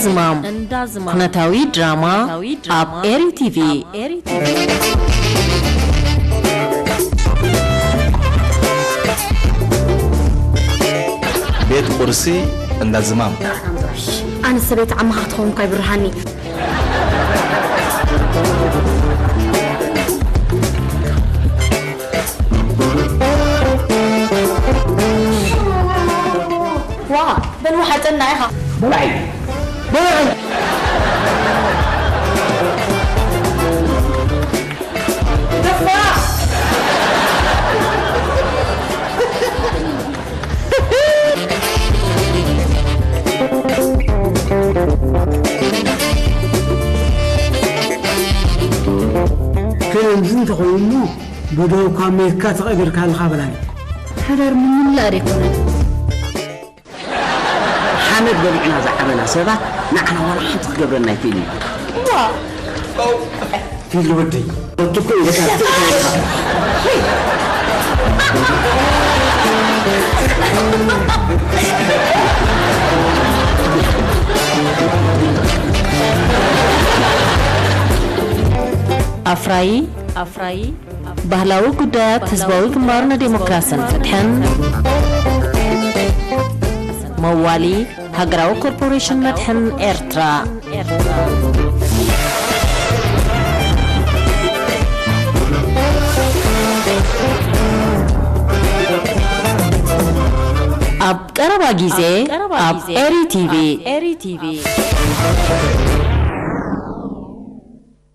ዝማም። እንዳ ዝማም። ኩነታዊ ድራማ ኩነታዊ ድራማ ኣብ ኤሪ ቲቪ። ኣብ ኤሪ ቲቪ። ቤት ቁርሲ እንዳ ዝማም። ኣነ ሰበይቲ ዓማኻ ትኸውን እኳ ይብርሃኒ። ዋ፣ በል ውሓጠና ኢኻ። በላዒ። በላዒ። ደፋር። ከምዚ እንተኾይኑ ብደውካ ሜካ ተቐቢርካ ኣለኻ በላኒ። ሓዳር ምምላእ ኣይኮነን። ሓመድ በሊዕና ዝዓበና ሰባት ንዓና ዋላ ሓንቲ ክገብረና ኣይክእልን እዩ። ዋ! ፊል ወደይ፣ ወዲ እኮ ኢለካ ትኽእል ኢኻ። ኣፍራዪ፣ ኣፍራዪ፣ ባህላዊ ጉዳያት ህዝባዊ ግንባር ንዴሞክራስን ፍትሕን፣ መዋሊ ሃገራዊ ኮርፖሬሽን መድሕን ኤርትራ። ኣብ ቀረባ ግዜ ኣብ ኤሪ ቲቪ።